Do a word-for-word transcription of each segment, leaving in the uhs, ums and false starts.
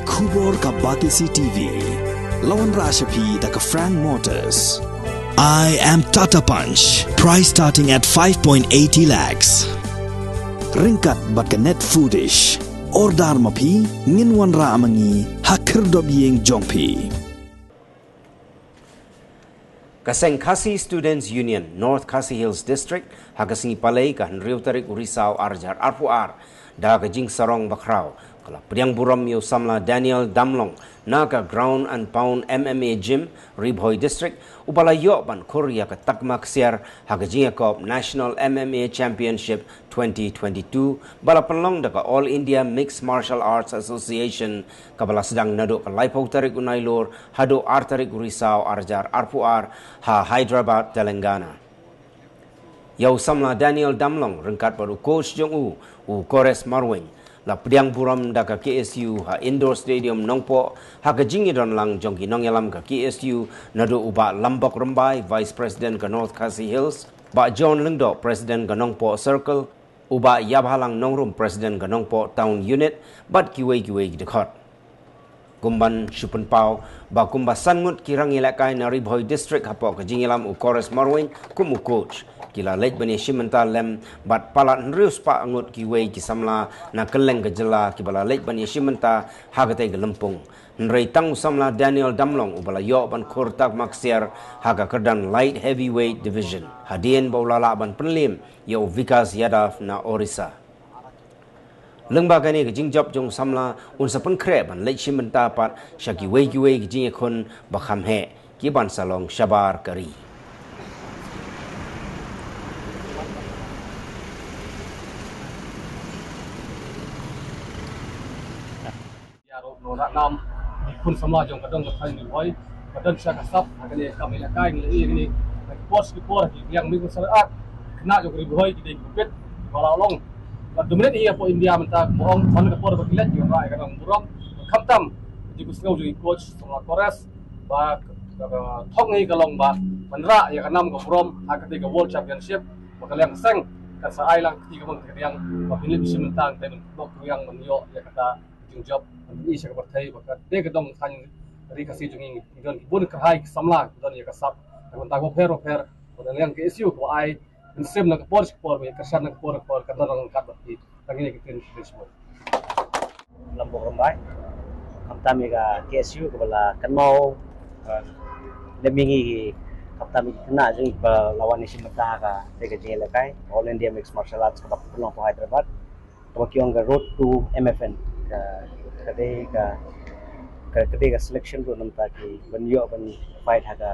Khubor ka Batesi T V. La wanrah sha phi da ka Frank Motors. I am Tata Punch. Price starting at five point eighty lakhs. Ryngkat bad ka Net Foodish. Order ma phi, ngin wanrah ma ngi ha khyrdop ïing jong phi. Ka seng Khasi Students Union North Khasi Hills District ha ka sngi Palei ka hynriew tarik u Risaw ar hajar arphew ar, da ka jingsarong bakhraw, ka la pdiang burom ïa u samla Daniel Damlong na ka Ground and Pound M M A Gym, Ri Bhoi District, uba la ïoh ban khur ïa ka takma ksiar ha ka jingïakop National M M A Championship twenty twenty-two, ba la pynlong da ka All India Mixed Martial Arts Association, kaba la sdang naduh ka laiphew tarik u Nailur haduh ar tarik u Risaw ar hajar arphew ar ha Hyderabad, Telangana. Ïa u samla Daniel Damlong ryngkat bad u coach jong u, u Kores Marwein, la pdiang burom da ka K S U ha Indoor Stadium Nongpoh ha ka jingïadon lang jong ki nongïalam ka K S U, naduh u Bah Lambok Rymbai, Vice President ka North Khasi Hills, Bah John Lyngdoh, President ka Nongpoh Circle, u Bah Ïabhalang Nongrum, President ka Nongpoh Town Unit, bad kiwei kiwei ki dkhot. Kumban shu pynpaw ba kumba san ngut ki rangïalehkai na Ri Bhoi District hapoh ka jingïalam u Kores Marwein kum u coach, ki la leit ban ïashim bynta lem bad palat hynriew spah ngut kiwei ki samla na kylleng ka jylla kiba la leit ban ïashim bynta ha katei ka lympung. Hynrei tang u samla Daniel Damlong uba la ïoh ban khur takma ksiar ha ka kyrdan Light Heavyweight Division, hadien ba u la lah ban pynliem ïa u Vikas Yadav na Orissa. Lyngba kane ka jingjop jong u samla, un sa pynkhreh ban leit shim bynta pat sha kiwei kiwei ki jingïakhun ba kham heh, ki ban sa long shabar ka ri. Ïa ruh nongrah nam, ki khun samla jong ka dong ka thaiñ Ri Bhoi, ba don sha ka sap ha kane ka kam ïalehkai, ngi la ïohi kine ki por ki por, ki liang mih sha ar, khynnah jong ka Ri Bhoi ki dei ki bit ba la long. Ba dominate hi hapoh India mynta, ba ong man ka por ba ki leit ki wanrah ïa ka nongburom. Khamtam jingkhuslai jong i coach samla Kores, ba ka, ka, ka thong hi ka long ba wanrah ïa ka nam ka burom ha katei ka World Championship, ba ka liang ka seng kan sa ai lang kti ka bang ka liang ba pynlip shim bynta, te ban bok ka liang ban ïoh ïa kata jingjop ban ïohi sha ka pyrthei ba ka dei ka dong thaiñ Ri Khasi jong ngi, ngi don ki bun kyrhai ki samla ki don ïa ka sap na ka bynta bapher bapher. Ba ka liang K S U ka ai mynsiem na ka por sha ka por, ba ïa kyrshan na ka por sha ka por, ka don ryngkat bad ki. Tang ïa ki ktien ki ktien shibun. Lambok Rymbai, khamtam ïa ka K S U kaba la kynmaw, eh, lem ïa ngi ki, khamtam ïa ki khynnah jong ngi ba la wan ïashim bynta ha katei ka jingïalehkai All India Mixed Martial Arts kaba pynlong hapoh Hyderabad, kaba ki ong ka Road to M F N. Ka, ka dei ka, ka, ka dei ka selection ruh namar ki ban ïoh ban fight ha ka,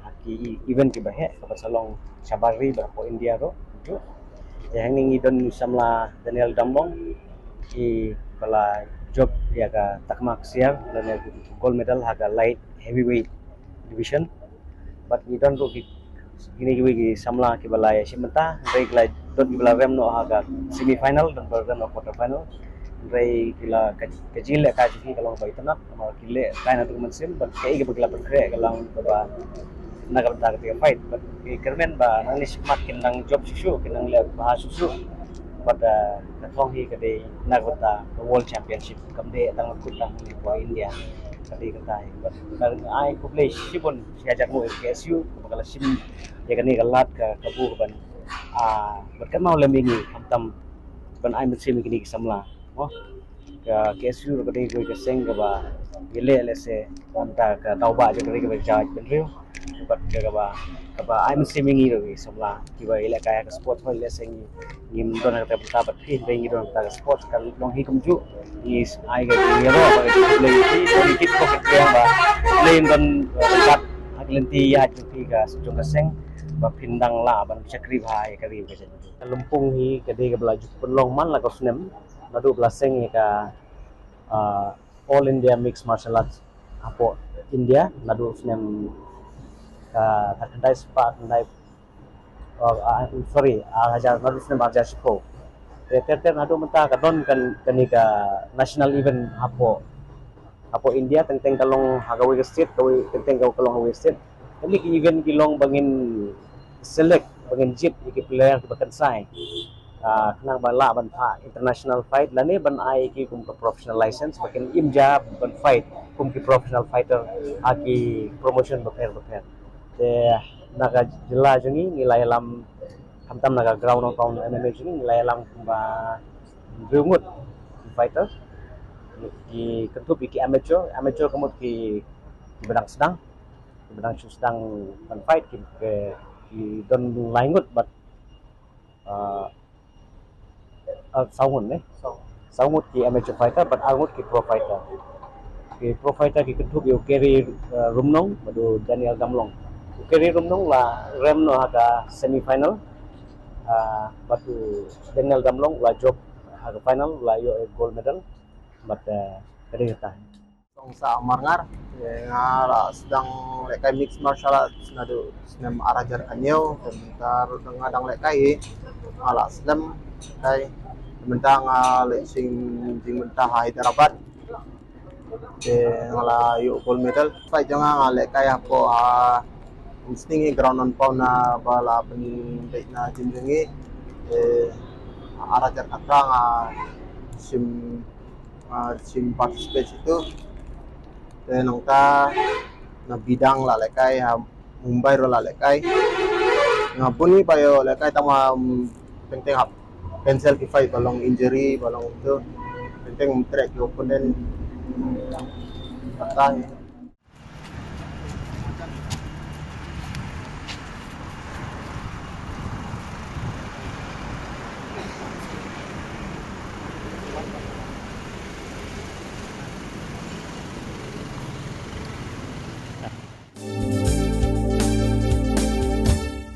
ha ki event kiba heh, kaba sa long shabar ri bad hapoh India ruh. Te hangne ngi don u samla Daniel Damlong, i ba la jop ïa ka takma ksiar lane gold medal ha ka light heavyweight division. Bad ngi don ruh ki, kine kiwei ki samla kiba la ïashim bynta, hynrei ki la don kiba la rem noh ha ka semi final, don ba rem noh quarter final. Hynrei ki la ka, ka jingleh ka jong ki ka long ba itynnad, namar ki leh kai naduh mynsiem, bad kaei kaba ki la pynkhreh ka long kaba na ka bynta kata ka fight, bad ki kyrmen ba nangne shakhmat kin nang jop shuh shuh, kin nang leh bha shuh shuh. Bad, ah, ka thong hi ka dei na ka bynta ka World Championship, kam dei tang kut tang ha India. Ka dei kata hi. Bad ka ai khublei shibun shi hajar nguh ïa ka K S U ba ka la shim ïa kane ka lad ka kabu ka ban, ah, ban kynmaw lem ïa ngi khamtam ban ai mynsiem ïa kine ki samla. Mo, ka K S U ruh ka dei kawei ka seng kaba ïaleh lehse na ka bynta ka daw ba jong ka ri kaba jait bynriew. Bad ka kaba, kaba ai mynsiem ïa ngi ruh ki samla kiba ïalehkai ha ka sports, hooid lehse ngi, ngim don ha kata ka bynta bad phi, hynrei ngi don ha kata ka sports, ka long hi kumjuh. Ngi ai ka jingïaroh bad ka jingkhublei ïa phi, ngi tip ba ka jingïaroh ba ka long don, eh, ryngkat ha ka lynti ïaid jong phi ka jong ka seng, ba phin dang lah ban shakri bha ïa ka ri ka jaid. Ka lympung hi ka dei kaba la ju pynlong man la ka snem, naduh ba la seng ïa ka, ah, All India Mixed Martial Arts hapoh India, naduh snem, ah, khatkhyndai spah khyndai, ah, ah, sorry, ar hajar, naduh snem ar hajar shiphew. Te ter ter naduh mynta ka don kan, kane ka national event hapoh, hapoh India, teng teng ka long ha kawei ka state, kawei, teng teng ka long ha kawei ka state. Kane ka event ki long ba ngin select, ba ngin jied ïa ki player kiba kynsai. Ah, khnang ba lah ban phah international fight lane ban ai ki kum ka professional license ba kin im ja ban fight kum ki professional fighter ha ki promotion bapher bapher. Te na ka jylla jong ngi ngi la ïalam, khamtam na ka ground and pound M M A jong ngi ngi la ïalam kumba hynriew ngut fighter. Ki kynthup ïa ki amateur, amateur ka mut ki, ki ba dang sdang, ki ba dang shu sdang ban fight ki, ki, ki don lai ngut bad, ah, ah, saw ngut ne. Saw ngut ki amateur fighter bad ar ngut ki pro fighter. Ki pro fighter ki kynthup ïa u Kerry, ah, Rumnong bad u Daniel Damlong. U Kerry Rumnong la rem noh ha ka semi final. Ah, bad u Daniel Damlong la jop ha ka final, la ïoh gold medal. Bad, ah, ka dei kata. Song Sa Marngar, eh, nga la sdang lehkai mixed martial arts naduh snem ar hajar khathynñiew, te mynta ruh nga dang lehkai hi, nga la slem, te mynta nga leh jing, jingmynta ha Hyderabad. Te nga la ïoh gold medal. Fight jong nga nga lehkai hapoh, ah, Umsning hi ground and pound na ba la pynbeit na gym jong ngi. Te ar hajar khatphra nga shim, ah, shim participate itu. Te nangta na Bidang la lehkai, ha Mumbai ruh la lehkai. Nga bun hi ba ïoh lehkai tang ma, um, teng teng hap cancel ki fight ba long injury ba long itu. Teng teng um trek ki opponent. Kata hi.